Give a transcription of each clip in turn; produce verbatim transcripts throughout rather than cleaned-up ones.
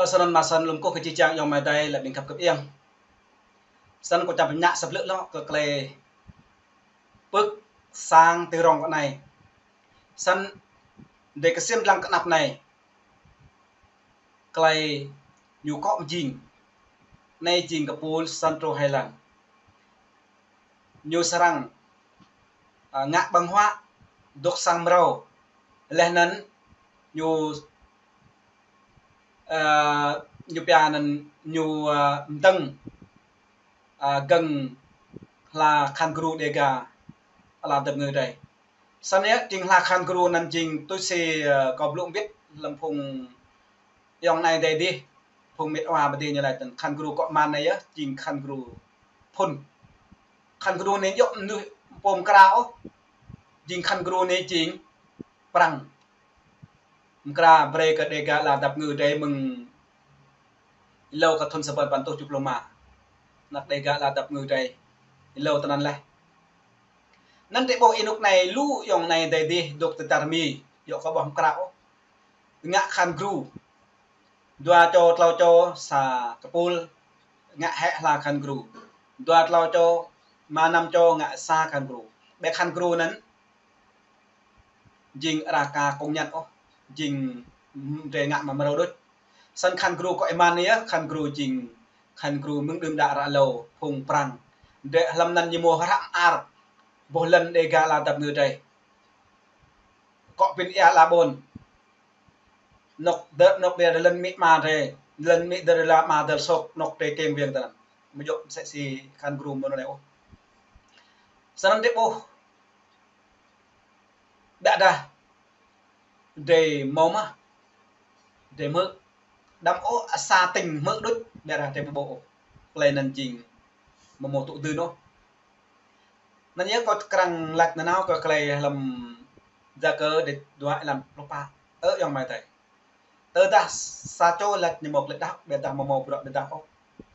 Snăn mă snăn lŏm kơ kơ či čang yŏng amai adai lĕ ƀing khăp kơ ƀing. Snăn kâo čăm pơñă sa blư̆ lŏ kơ klei pưk sang ti rŏng kơ anai. Snăn dê kơ ksiêm dlăng kơ anăp anai. Klei ñu kŏ mjing. Anai jing kơ pul Santro Highland. Ñu srăng, a, ngă ƀơ̆ng huă dôk sang mrâo. Leh anăn ñu, a, ñu pia anăn ñu, a, mdơ̆ng, a, gơ̆ng hla khăn gru Đêga ala dăp ngư drei. Snăn yơh jing hla khăn gru anăn jing tui si, a, kâo blŭ mbĭt hlăm phung yŏng anai adei dih, phung mĭt wa ƀơi adih ñu laĭ tăn khăn gru kŏ mơ̆n anai yơh jing khăn gru phŭn. Khăn gru anei djŏ mnuih pô mkra ôh. Jing khăn gru anei jing Prăng mkra brei kơ Đêga ala dăp ngư drei mơ̆ng êlâo kơ thŭn sa păn păn êtuh kjuh pluh êma. Anăp Đêga ala dăp ngư drei êlâo tinăn leh. Anăn drei ƀuh ênuk anai lu yŏng anai adei dih dôk ti čar Mi, djŏ kơ ƀuh mkra ôh. Ngă khăn gru. Dua čô, tlâo čô, sa kơ pul ngă hĕ hla khăn gru. Dua tlâo čô, mă năm čô ngă sa khăn gru. Ƀĕ khăn gru anăn jing arăng ka kông ñăn ôh, jing, mm, drei ngă mă mrâo đôč. Snăn khăn gru kŏ êman anei yơh, khăn gru jing khăn gru mơ̆ng đưm đă ră êlâo phung Prăng. Drei hlăm anăn ñu mâo hră mơar boh lăn Đêga ala dăp ngư drei. Kŏ pĭn ia ala ƀôn. Anôk dơ, anôk dơ lăn amĭ ama drei, lăn amĭ dơ la ama dơ sôk, anôk drei kêng wiêng tinăn. Mjŏ msĕ si khăn gru mơ̆ng anei ôh. Snăn drei ƀuh. Ƀiădah drei mâo mơh. Drei hmư̆. Đăm ôh sa tĭng hmư̆ đôč, ƀiădah drei ƀu ƀuh ôh. Klei anăn jing amâo mâo tŭ dưn ôh. Anăn yơh kâo krăng lač nanao kơ klei hlăm Yakơ dua êlan pluh pă. Ơ yŏng amai adei. Tơdah sa čô lač ñu mâo klei đăo, ƀiădah amâo mâo bruă ƀiădah ôh.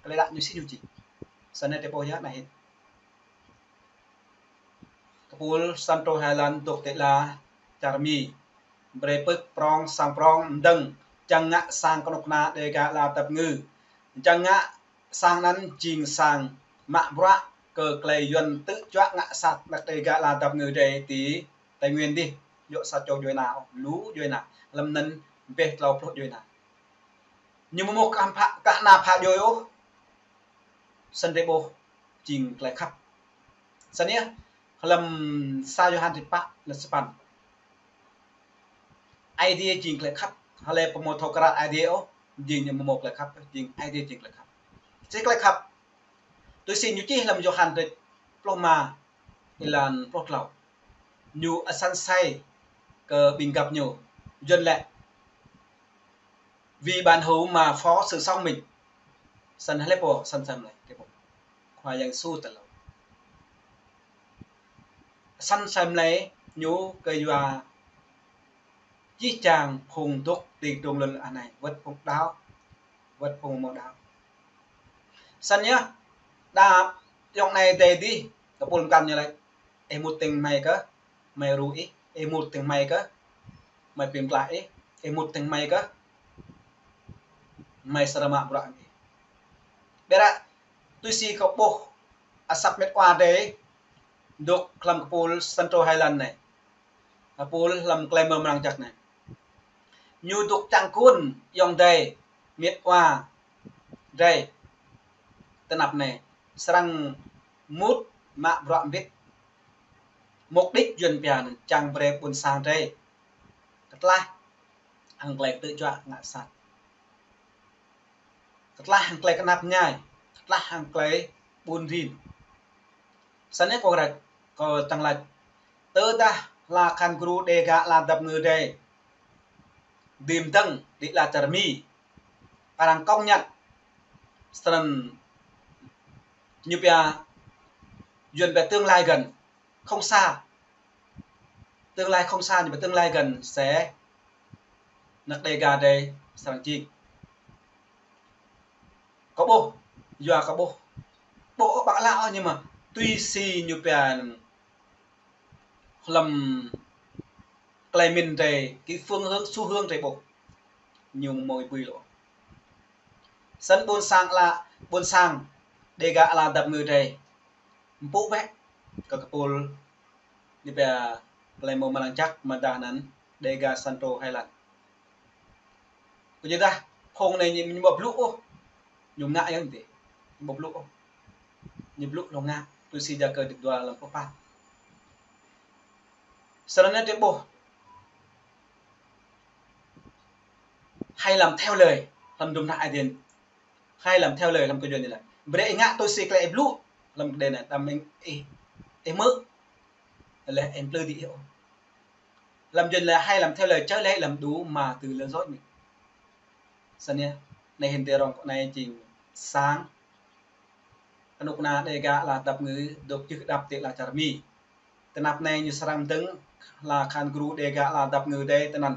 Klei đăo ñu si ñu jing. Snăn drei ƀuh yơh anei hĭn. Kơ pul Santro Highland dôk ti ala čar Mi. Brei pưk prŏng sang prŏng mdơ̆ng, čiăng ngă sang kơnuk kơna Đêga ala dăp ngư. Čiăng ngă sang anăn jing sang mă bruă kơ klei Yuăn tư̆ juă ngă sat anăp Đêga ala dăp ngư drei ti Tây Nguyên dih. Djŏ sa čô djuê ana, lu djuê ana. Hlăm anăn ƀĕ tlâo pluh djuê ana. Ñu amâo mâo kơ phă, kơ ana phă djuê ôh. Snăn drei ƀuh jing klei khăp. Snăn yơh, hlăm sa Yôhan dua pă, lăn sa păn. Aê Diê jing klei khăp, hlei pô amâo thâo krăn Aê Diê ôh, jing ñu amâo mâo klei khăp, jing Aê Diê jing klei khăp. Si klei khăp. Tui si ñu čih hlăm Yôhan dua pluh êma, êlan pluh tlâo. Ñu asăn asei kơ ƀing găp ñu. Yuăn laĭ: Vì bạn hữu mà phó sự sống mình. Asăn hlei pô asăn asei mlei, drei ƀuh. Khua Yang Yêsu tal êlâo. Asăn asei mlei ñu kơ yua jih jang phung dôk ti dlông lŏn anei, wăt phung đăo, wăt phung amâo đăo. Snăn yơh, đa yŏng anei adei dih, kơ pul mkăn ñu laĭ: Ih mŭt tĭng hmei kơ, hmei đru ih, ih mŭt tĭng hmei kơ, hmei pĭm plah ih, ih mŭt tĭng hmei kơ, hmei srăng mă bruă ih. Ƀiădah, tui si kâo ƀuh, asăp mĭt wa drei, dôk hlăm kơ pul Santro Highland anei. Kơ pul hlăm klei mrâo mrang jăk anei. Ñu dôk čang kŭn yŏng adei, mĭt wa drei ti anăp anei. Srăng mŭt mă bruă mbĭt. Mục đích Yuăn pia anăn čiăng brei ƀuôn sang drei kơtlaih hăng klei tư̆ juă ngă sat. Kơtlaih hăng klei knap mñai, kơtlaih hăng klei ƀun rin. Snăn kâo lač, kâo čiăng lač. Tơdah hla khăn gru Đêga ala dăp ngư drei dưi mdơ̆ng ti ala čar Mi, arăng kông ñăt. Snăn ñu pia, Yuăn pia tương lai gần, không xa. Tương lai không xa, nhưng mà tương lai gần sẽ anăp Đêga drei srăng jing. Kâo ƀuh, yua kâo ƀuh. Ƀuh ƀă lă ôh, nhưng mà tui si ñu pia hlăm klei mĭn drei, cái phương hướng, xu hướng drei ƀuh. Ñu amâo mâo ƀuh lŏ. Săn ƀôn sang ala, ƀôn sang Dega ala dăp ngư drei mpŭ bĕ kơ kơpul ñu pia klei mơ̆ng mơnăng čăk mơdah anăn Dega Santo Highland. Kơ jơdah phung anai ñu, ñu ƀu blŭ ôh, ñu ngă yơh tih. Ñu ƀu blŭ ôh. Ñu blŭ lŏ ngă, tui si Jakơ dua lăm pluh pă. Săn anai drei ƀuh. Hãy làm theo lời, hlăm dŭm hră Aê Diê. Hãy làm theo lời, hlăm kơ Yuăn ñu laĭ. Brei ih ngă tui si klei ih blŭ, hlăm kơ đe anai, đăm ih, ih, ih hmư̆. Leh ih plư dih ih ôh. Hlăm Yuăn laĭ hãy làm theo lời, chớ lấy làm đủ mà từ lừa dối mình. Săn yơh, anai hĭn tơ rŏng kơ anai jing sang kơnuk kơna Dega ala dăp ngư dôk čih kơdăp ti ala čar Mi. Tơnap anai ñu srăng dơ̆ng ala khan gru Dega ala dăp ngư drei tơnăn.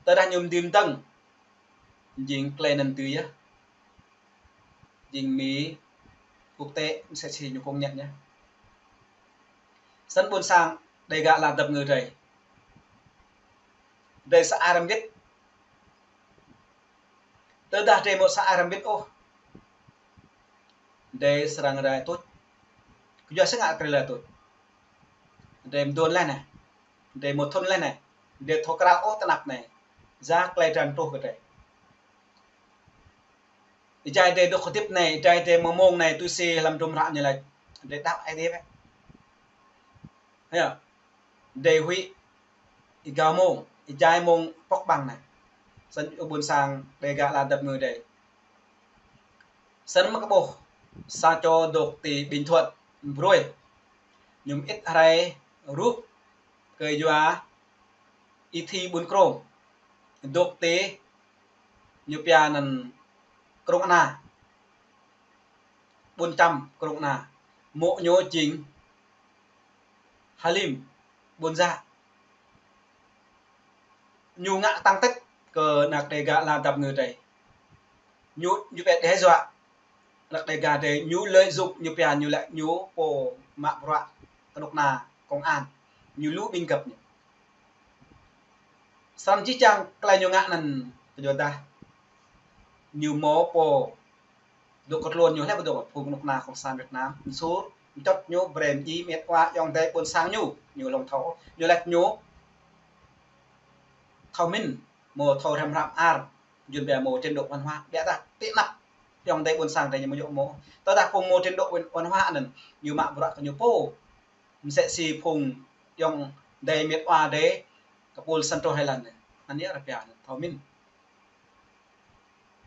Tơdah ñu mđĭ mdơ̆ng, jing klei anăn tui yơh. Jing Mi, quốc tế, msĕ si ñu công nhận yơh. Săn ƀôn sang Dega ala dăp ngư drei. Drei sa ai răm wĭt. Tơdah drei mơ̆ sa ai răm wĭt ôh, drei srăng rai tuč. Kơ yua si ngă drei rai tuč. Drei mduôn leh anai. Drei mơ̆ thŭn leh anai. Drei thâo krao ôh tơnap anai. Yua klei dran truh kơ drei. Êjai drei dôk hơdip anai, êjai drei mơ̆ng mông anai, tui si hlăm dŭm hră ñu laĭ. Drei đaŏ Aê Diê bĕ. Hă? Drei huĭ êgao mông, êjai mông pŏk ƀăng anai. Săn ƀôn sang Dega ala dăp ngư drei. Săn mă kơ ƀuh sa čô dôk ti Bình Thuận, Brui. Ñu mơĭt hrơi rup kơ yua Y Thi ƀuôn Krông. Dôk ti ñu pia anăn Krông Ana. Ƀuôn Čăm Krông Ana. Mô̆ ñu jing Halim, ƀuôn Ză. Ñu ngă tăng tết kơ anăk Dega ala dăp ngư drei. Ñu, ñu pia đe dọa anăk Dega drei, ñu lợi dụng ñu pia ñu laĭ ñu pô mă bruă kơnuk kơna công an. Ñu lu ƀing găp ñu. Srăng jih jang klei ñu ngă anăn kơ yua dah ñu mâo pô dôk kơ tluôn ñu hlei pô dôk phung kơnuk kơna cộng sản Việt Nam, msur, mčŏt ñu brei mdjai mĕt wa ayŏng adei ƀôn sang ñu, ñu lŏng thâo, ñu laĭ ñu thâo mĭn, mâo thâo hrăm hrăm ar, jun bia mâo trình độ văn hóa, bia dah ti anăp ayŏng adei ƀôn sang drei ñu mâo yŏk mâo. Tơdah phung mâo trình độ văn, văn hóa anăn, ñu mă bruă kơ ñu pô. Msĕ si phung ayŏng adei mĕt wa drei, kơ pul Central Highland anai. Anai arăng pia anăn thâo mĭn.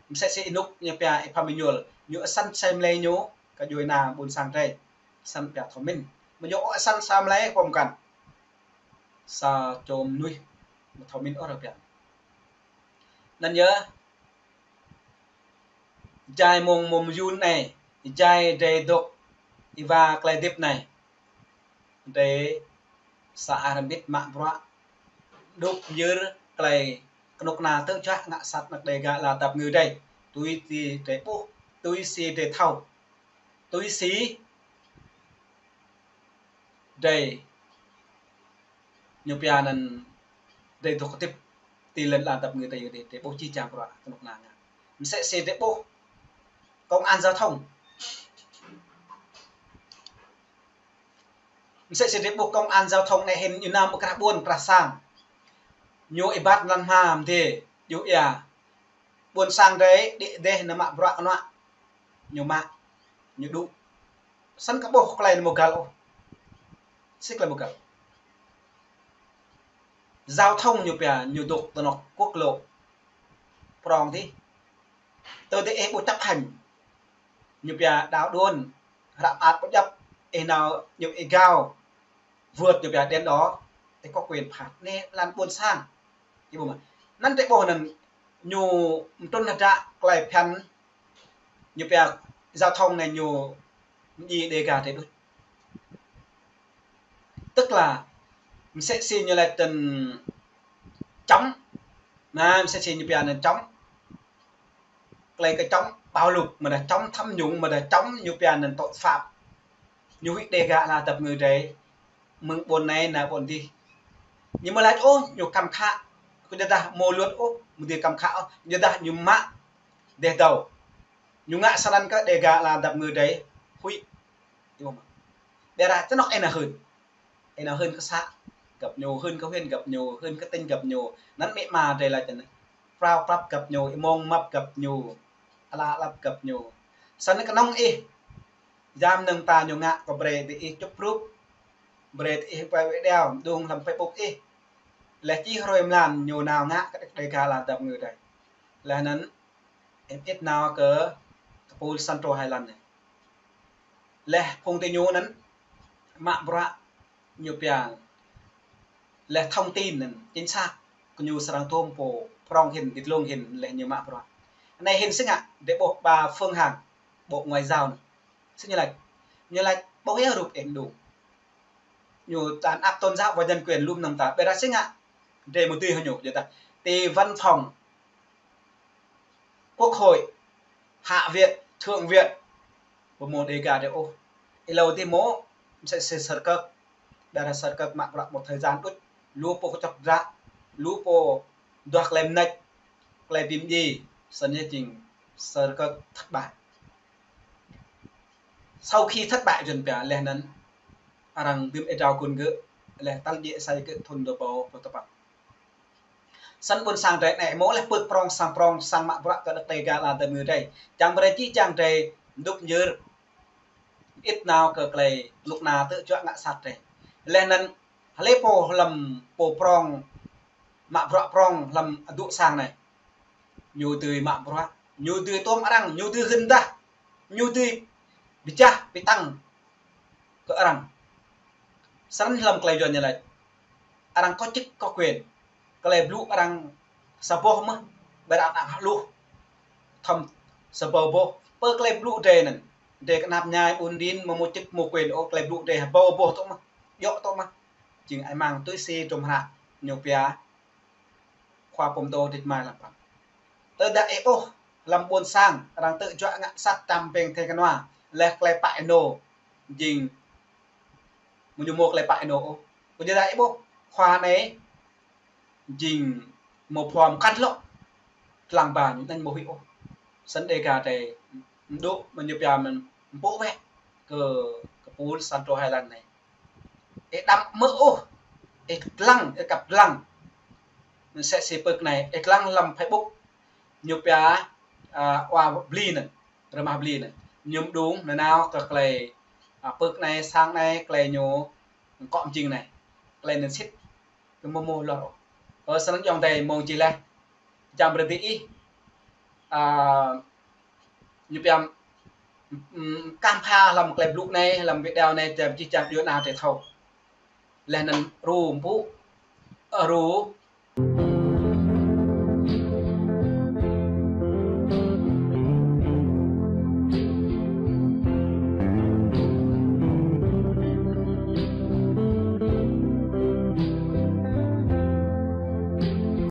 Msĕ si ênuk ñu pia Y Pham Êñuôl, ñu asăn asei mlei ñu kơ djuai ania ƀôn sang drei. Asăn pia thâo mĭn. Mơ̆ ñu asăn asei mlei pô mkăn. Sa čô mnuih mơ̆ thâo mĭn ôh arăng pia. Anăn yơh, êjai mông mơ̆ng yŭn anai, êjai drei dôk êwa klei hdĭp anai. Drei sa ai hrăm wĭt mă bruă, dôk yơr klei kơnuk kơna tơjuă ngă sat anăk Dega ala dăp ngư drei. Tui si drei ƀuh, tui si drei thâo, tui si drei ñu pia anăn drei dôk hdĭp ti lăn ala dăp ngư drei, drei, drei ƀuh jih jang bruă kơnuk kơna ngă. Msĕ si drei ƀuh công an giao thông. Msĕ si drei ƀuh công an giao thông anai hĭn ñu nao mơ̆ng krah ƀuôn, krah sang. Ñu êbat lăn hma mdê, djuh ia. Ƀôn sang drei, đĭ dêh nao mă bruă kơnuă. Ñu mă, ñu đŭ. Săn kơ ƀuh klei anăn mơ̆ găl ôh. Si klei mơ̆ găl. Giao thông ñu pia, ñu dôk tơ anŏ quốc lộ. Prŏng dih. Tơ dih ih ƀu chấp hành. Ñu pia đao đuôn, hră mơak ƀu djăp, ih nao ñu êgao, vượt ñu pia đèn đỏ, ih có quyền phạt. Anai lăn ƀôn sang. Ih ƀuh mơ̆. Anăn drei ƀuh anăn ñu mtrŭn hơdră klei phiăn ñu pia giao thông anai ñu mdjai Dega drei đôč. Tức là msĕ si ñu laĭ tơ̆n chống. Anai, msĕ si ñu pia anăn chống. Klei kơ chống bạo lực, mơ̆ dah chống tham nhũng, mơ̆ dah chống ñu pia anăn tội phạm. Ñu huĭ Dega ala dăp ngư drei, mơ̆ng ƀuôn anai nao ƀuôn dih. Ñu mơ̆ laĭ ôh, ñu kăm khă. Kơ jơdah mâo luật ôh, mơ̆ dih kăm khă ôh. Jơdah ñu mă dêh dâo. Ñu ngă sơnăn kơ Dega ala dăp ngư dai, huĭ. Ƀiă mă. Ƀiă ră tơnŏk ih nao hưn. Ih nao hưn kơ să găp ñu, hưn kơ huyện găp ñu, hưn kơ tỉnh găp ñu. Anŭn mĭ ma dai laĭ anai. Prao prăp găp ñu, ih mơ̆ng măp găp ñu. Ala alăp găp ñu. Sơnăn kơnơ̆ng ih. Jam năng ta ñu ngă kơ brơi tơ ih čŭp rup. Brơi tơ ih quay video, đung hlăm Facebook ih. Laih čih hrơi mlan ñu nao ngă kơ Dega ala dăp ngư dai. Laih anŭn ih ĭt nao kơ kơpul Central Highland anai. Laih phung tơ ñu anŭn mă bruă ñu pia. Laih thông tin anŭn chính xác kơ ñu srăng tôm pô prong hĭn, dit lông hĭn laih ñu mă bruă. Anai hĭn sĭt ngă, dêh ƀuh bà Phương Hằng, Bộ Ngoại giao anŭn. Sĭt ñu laĭ, ñu laĭ ƀuh yơh rup ih đung. Ñu tơ ăp tôn giáo và nhân quyền lum năng ta. Ƀiă ră sĭt ngă, dêh mơ̆ tui hơ ñu, yua ta. Tơ văn phòng Quốc hội, Hạ viện, Thượng viện, ƀu mơ̆ Dega dai ôh. Ih hlâo tơ mơ̆, msĕ si Sơr Kơk. Ƀiă ră Sơr Kơk mă bruă một thời gian đôč. Lu pô kơčŏk dră, lu pô duah klei mơneč, klei bi mdjiê, sơnăn yơh jing Sơr Kơk thất bại. Sau khi thất bại jăn pia laih anŭn, arăng dưm ih drao kơ gơ̆, laih tal djĕ sai gơ̆ thŭn dua ƀâo pluh tơpăn. Sơnăn ƀôn sang dai anai mơ̆ laih pơ̆k prong sang prong sang mă bruă kơ Dega ala dăp ngư dai. Čang brơi čih čang dai dŭk njơr. Ĭt nao kơ klei lŭk na tơjuă ngă sat dai. Laih anŭn hlơi pô hlăm pô prong, mă bruă prong hlăm adŭ sang anai. Ñu dưi mă bruă, ñu dưi tôm arăng, ñu dưi hưn dah, ñu dưi pơčah pơtăng kơ arăng. Sơnăn hlăm klei Yuan ñu laĭ. Arăng có chức có quyền. Klei blŭ arăng sa boh mơ̆, ƀiă ră ană hluh. Thâo sa ƀâo boh. Pơ klei blŭ dai anŭn. Dai kơnăp ñai ƀun đin mơ̆ mơ̆ chức mơ̆ quyền ôh, klei blŭ dai ha ƀâo boh tŏ mơ̆. Djŏ tŏ mơ̆. Jing ai mang tui si trôm hră ñu pia khua pơm tô đĭt mai lăm păng. Tơdah ih ƀuh hlăm ƀôn sang arăng tơjuă ngă sat tam peng thê kơnua, laih klei pă ih nô jing mơ̆ ñu mơ̆ klei pă ih nô ôh. Kơ jơdah ih ƀuh khua anai jing mơ̆ phuam kăn lŏ tlang ba ñu anŭn mơ̆ huĭ ôh. Sơnăn Dega dai mdŏ mơ̆ ñu pia mơ̆n mpŭ wĕ kơ kơpul Central Highland anai. Ih đăm mơ̆ ôh, ih lăng, ih kăp lăng. Msĕ si pơ̆k anai, ih lăng hlăm Facebook, ñu pia, a, wa Bli anŭn, rơmah Bli anŭn. Ñu mđung nanao kơ klei, a, pơ̆k anai, sang anai, klei ñu kŏ mjing anai. Klei anŭn sĭt, kơ mơ̆ mơ̆ lor ôh. Ơ, sơnăn ayŏng adơi mơ̆ng čih laih. Čang brơi tơ ih, a, ñu pia, ưm, kăm pha hlăm klei blŭ anai, hlăm video anai, čang čih čang djuai ania dai thâo. Laih anŭn ru mpŭ, ơ, ru